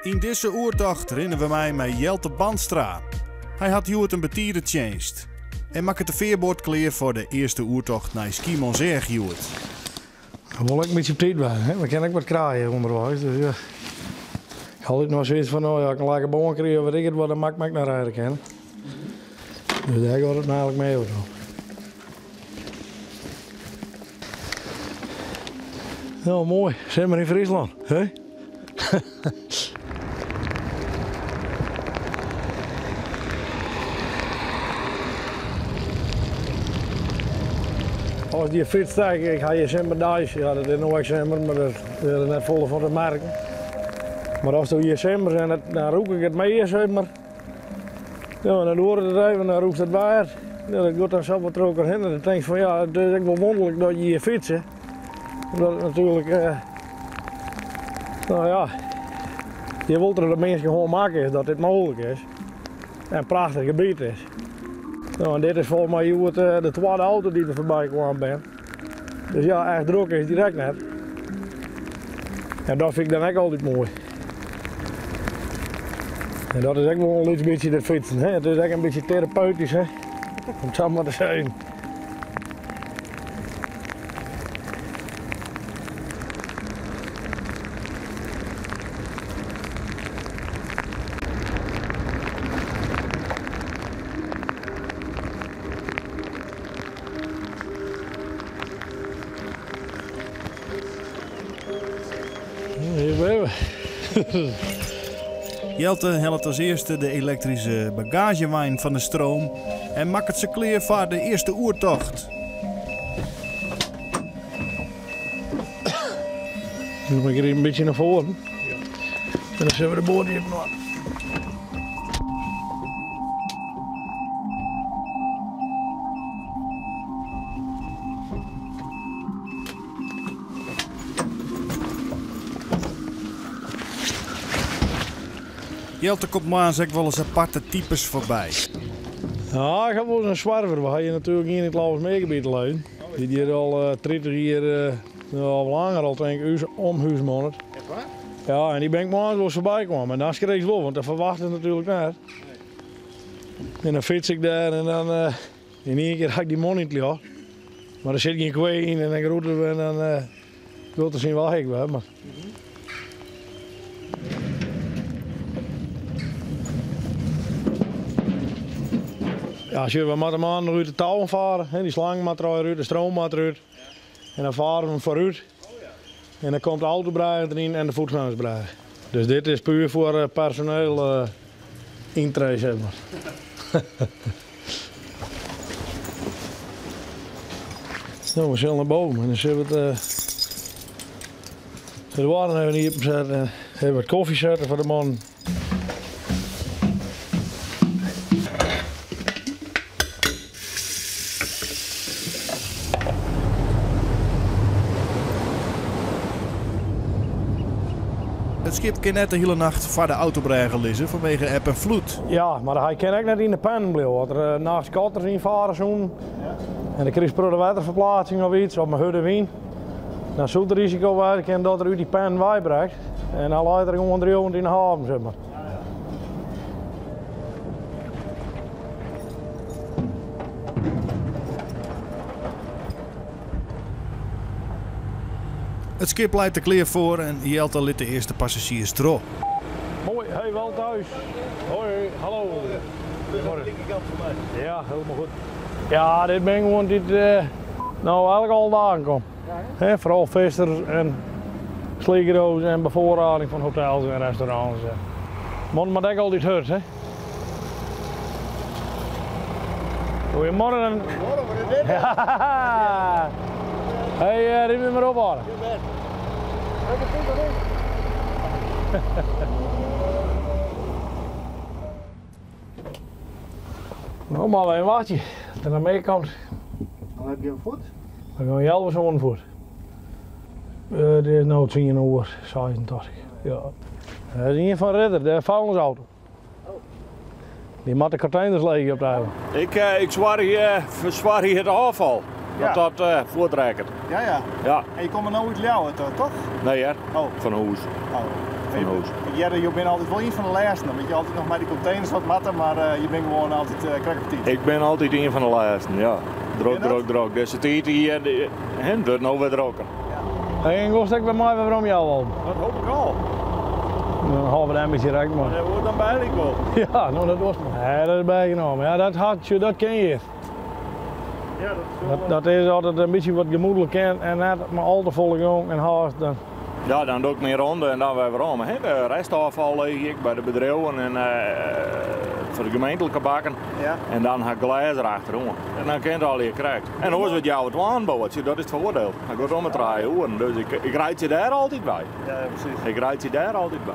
Yn dizze oertocht rinne we mei mei Jelte Bandstra. Hy hat hjoed in betide tsjinst en makket de fearboat klear foar de earste oertocht nei Skiermûntseach hjoed. Dan wol ik in bytsje op tiid wêze, hè. We kinne ek wat krije ûnderweis, dus ja. Ik ha altyd noch soiets fan, no ja, ik in lekker bân krije of wit ik it wat, dan moat ik my ek noch rêde kinne. Dus dêr giet it my eigentlik mear om. No, moai. Simmer yn Fryslân, hè? As dy fytst, ik ha hjir simmerdeis, ja dat is no ek simmer, mar dat is net folle fan te merken. Mar as do hjir simmers en it, dan rûk ik it mear simmer. Ja, dan duorret it even, dan rûkst it wer. Ja, dat giet dan sa wat troch elkoar hinne. Dan tinkst fan ja, it is ek wol wûnderlik dat je hjir fytse. Omdat it natuerlik, no ja, je wilt der de minsken gewoan makke is dat dit mooglik is. En in prachtich gebiet is. No, en dit is folgens my hjoed de twadde auto dy't der foarby kaam bin. Dus ja, echt drok is it direkt net. En dat fyn ik dan ek altyd moai. En dat is ek wol in lyts bytsje de fytsen. Hè? It is ek in bytsje terapeutysk, hè? Om it sa mar te sizzen. Hjir binne we. Jelte hellet as earste de elektryske bagaazjewein fan de stroom en makket se klear foar de earste oertocht. Dan moat ik even in bytsje nei foaren. En dan sille we de boat iepen dwaan. Jelte komt moarns ek wolris aparte types foarby. Ja, ik ha wolris in swarver. We ha hjir natuerlik ien yn it Lauwersmeergebiet lein. Dy't hjir al 30 jier, of langer al tink ik, omhúsmannet. Echt waar? Ja, en dy bin ik moarns wolris foarby kaam. En dan skrikst wol, want dat ferwachtest natuerlik net. En dan fyts ik dêr en dan yn ien kear ha ik dy man yn it ljocht. Mar der sit gjin kwea yn en dan groete we en dan giet er syn wei ek wer. Mar Ja, sjoch, we moatte moarn noch út de touwen fare. Dy slang moat der allegear út, de stroom moat derút. En dan fare we him foarút. En dan komt de autobrêge deryn en de fuotgongersbrêge. Dus dit is puer foar personeel yntree, zeg mar. No, we sille nei boven en dan sille we it de doarren even iepen setten en even wat kofje setten foar de mannen. It skip kin net de hiele nacht foar de autobrêge lizze fanwege eb en floed. Ja, mar hy kin ek net yn de pennen bliuwe. As der nachts kotters ynfare soenen en der krijst protte wetterferplaatsing of iets of in hurde wyn, dan soe it risiko wêze kinne dat er út dy pennen weibrekt en dan leit er gewoan driuwend yn de haven, sis mar. It skip leit der klear foar en Jelte lit de earste passazjiers troch. Mooi, hey, wel thuis. Hoi, hallo. Goedemorgen. Ja, helemaal goed. Ja, dit bin gewoan dy't no eigentlik alle dagen komme. Hè, foaral vissers en sligero's en befoarrading fan hotels en restaurants. Man moat ek altyd hurd, hè. Goedemorgen. Goedemorgen, wat is dit? Ja. Hey, rin weer maar op, hoor. Lekker goed, hoor. No, mar even wachtsje. Dat er noch mear komt. Hoe let gean we fuort? We gean healwei sânen fuort. It is no 86. Ja. Dat is ien fan Ridder, de vuilnisauto. Dy moat de konteners leegje op de eiland. Ik, ik soargje, fersoargje it ôffal. Ja. Dat dat fuortrekket. Ja, ja. Ja. En je komme no út Ljouwert, toch? Nee hear, Oh. fan hûs. Oh. Fan hûs. Ik hearde, jo binne altyd wol ien fan de lêsten. Dan moatte je altyd noch mei dy konteners wat moatte, mar je binne gewoan altyd krekt op tiid. Ik bin altyd ien fan de lêsten, ja. Drok, drok, drok. Dizze tiid hjir, it wurdt no wer drokker. En gost ek wer mei werom jou al? Dat hoop ik al. Dan hâlde we dêr in bytsje rekken mei. Dêr wurdt dan by lykwols. Ja, no dat dochst mar. Nee, dat is bygenomen. Ja, dat hat, dat kin hjir. Ja, dat is wel, Dat is altyd in bytsje wat gemoedlik kin en net mei al te folle gong en haast. Dan. Ja, dan doe ik myn ronde en dan wer werom. Hè. De restôffal leegje ik by de bedriuwen en foar de gemeentlike bakken. Ja. En dan ha ik glês derachteroan. En dan kin it allegear krekt. En oars wurdt healwei twaen boatsje, dat is it foardiel. Hy giet om 'e trije oeren, dus ik reitsje dêr altyd by. Ja, ja, presys. Ik reitsje dêr altyd by.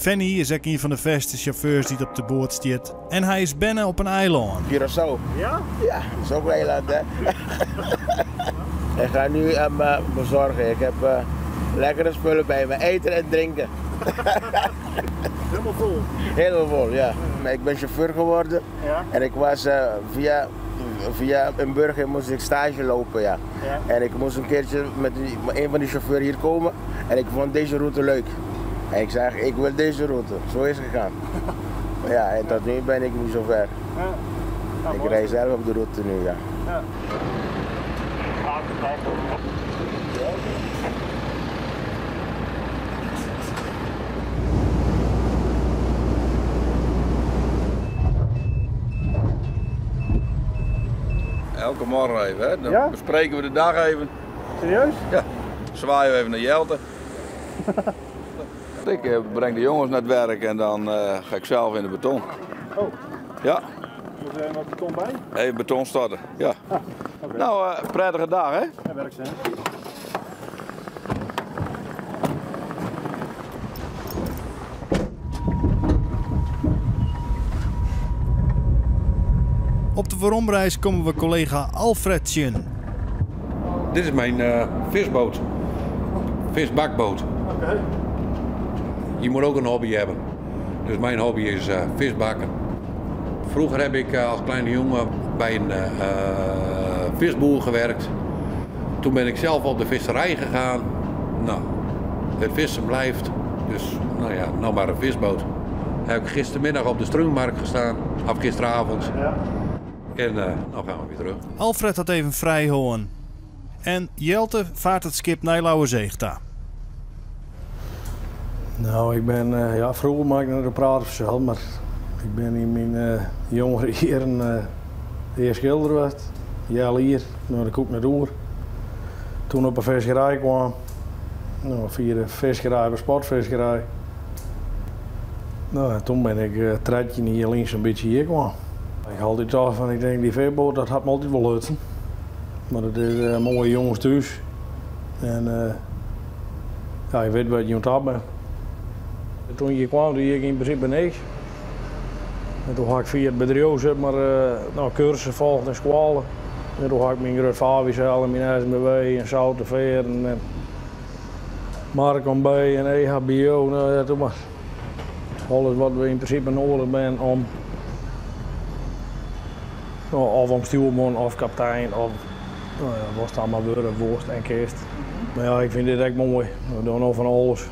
Fenny is ek ien fan de fêste sjauffeurs dy't op de boat stiet. En hy is berne op in eilân. Curaçao. Ja? Ja, dat is ook een eiland, hè. Ik ga nu bezorgen. Ik heb lekkere spullen bij me. Eten en drinken. Helemaal vol? Helemaal vol, ja. Maar ik ben chauffeur geworden. Ja. En ik was via een burger moest ik stage lopen, ja. Ja. En ik moest een keertje met een van die chauffeurs hier komen. En ik vond deze route leuk. En ik zei, ik wil deze route. Zo is het gegaan. Ja, en tot nu ben ik nu zover. Ja. Nou, Ik mooi. rijd zelf op de route nu, ja. Ja. Elke morgen even, hè? Dan Ja? bespreken we de dag even. Serieus? Ja. Zwaaien we even naar Jelte. Ik breng de jongens naar het werk en dan ga ik zelf in de beton. Oh. Ja. Moet er even wat beton bij? Even beton storten, ja. Ah, oké. Nou, prettige dag, hè? Ja, werkzaam. Op de weromreis komen we collega Alfred tsjin. Dit is mijn visboot. Visbakboot. Oké. Je moet ook een hobby hebben. Dus mijn hobby is visbakken. Vroeger heb ik als kleine jongen bij een visboer gewerkt. Toen ben ik zelf op de visserij gegaan. Nou, het vissen blijft. Dus nou maar een visboot. Heb ik gistermiddag op de Struunmarkt gestaan, of gisteravond. Ja. En nou gaan we weer terug. Alfred had even vrij hoorn. En Jelte vaart het schip naar Lauwerseeg ta. Nou, ik ben, ja, vroeger maak ik naar de praat of zo, maar ik ben in mijn jongere jaren eerst schilder geweest. Jelle hier, naar de koek naar de oer. Toen op een visserij kwam, nou, via de visserij, de sportvisserij. Nou, en toen ben ik tredje hier links een beetje hier kwam. Ik had altijd toch van, ik denk die veerboot, dat had me altijd wel leuk. Maar dat is mooie jongens thuis. En ja, je weet wat je aan het bent. Toen je kwam, deed ik in principe niks. En toen had ik via het bedrijf, zeg maar nou, cursussen volgd en scholen. En toen had ik mijn groot vaarwissel en mijn SMBW en zoute veren en Marcom B en EHBO. Nou, ja, toen maar. Alles wat we in principe nodig hebben om, nou, of om stuurman of kapitein of, nou ja, was het allemaal worden, worst en kist. Maar ja, ik vind dit echt mooi. We doen al van alles.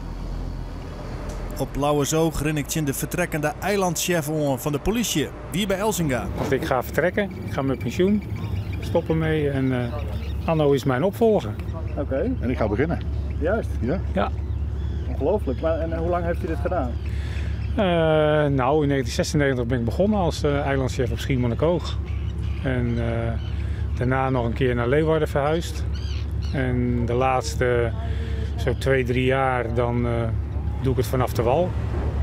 Op Lauwersoog rin ik tsjin de vertrekkende eilandchef oan van de politie, Wiebe Elsinga. Want ik ga vertrekken, ik ga met pensioen, stop ermee en Anno is mijn opvolger. Oké. En ik ga beginnen. Juist. Ja. Ja. Ongelooflijk. Maar, en hoe lang heeft u dit gedaan? In 1996 ben ik begonnen als eilandchef op Schiermonnikoog. En daarna nog een keer naar Leeuwarden verhuisd. En de laatste zo'n 2, 3 jaar dan doe ik het vanaf de wal.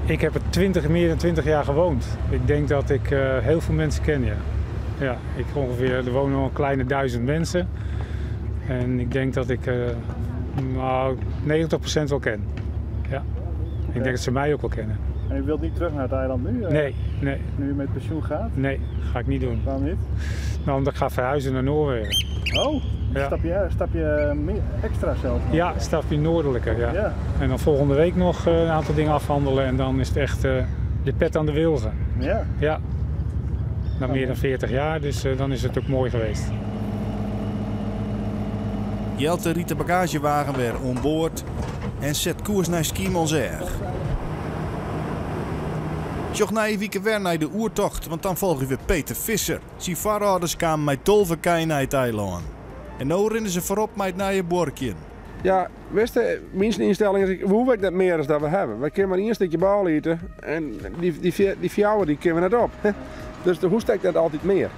Ik heb er meer dan 20 jaar gewoond. Ik denk dat ik heel veel mensen ken, ja. Ja, ik ongeveer, er wonen al een kleine 1000 mensen. En ik denk dat ik 90% wel ken. Ja. Ik denk dat ze mij ook wel kennen. En u wilt niet terug naar het eiland nu? Nee, nee. Nu u met pensioen gaat? Nee, ga ik niet doen. Waarom niet? Omdat ik ga verhuizen naar Noorwegen. Oh? Ja. Stapje ekstra sels? Ja, stapje noardliker. Ja. Ja. En dan volgende week nog een aantal dingen afhandelen en dan is het echt de pet aan de wilgen. Ja. Ja. Na meer dan 40 jaar, dus dan is het ook mooi geweest. Jelte riet de bagagewagen weer onboord en zet koers naar Skiermûntseach. Sjoch nije wike wer nei de oertocht, want dan folgje we Peter Visser. Syn foarâlders kamen mei 12 kij nei it eilân. En no rinne se foarop mei it nije buorkjen. Ja, witst, myn ynstelling is, we hoege net mear as dat we hawwe. Wy kinne mar ien stikje bôle ite en dy fjouwer dy kinne we net op. Dus der hoecht ek net altyd mear.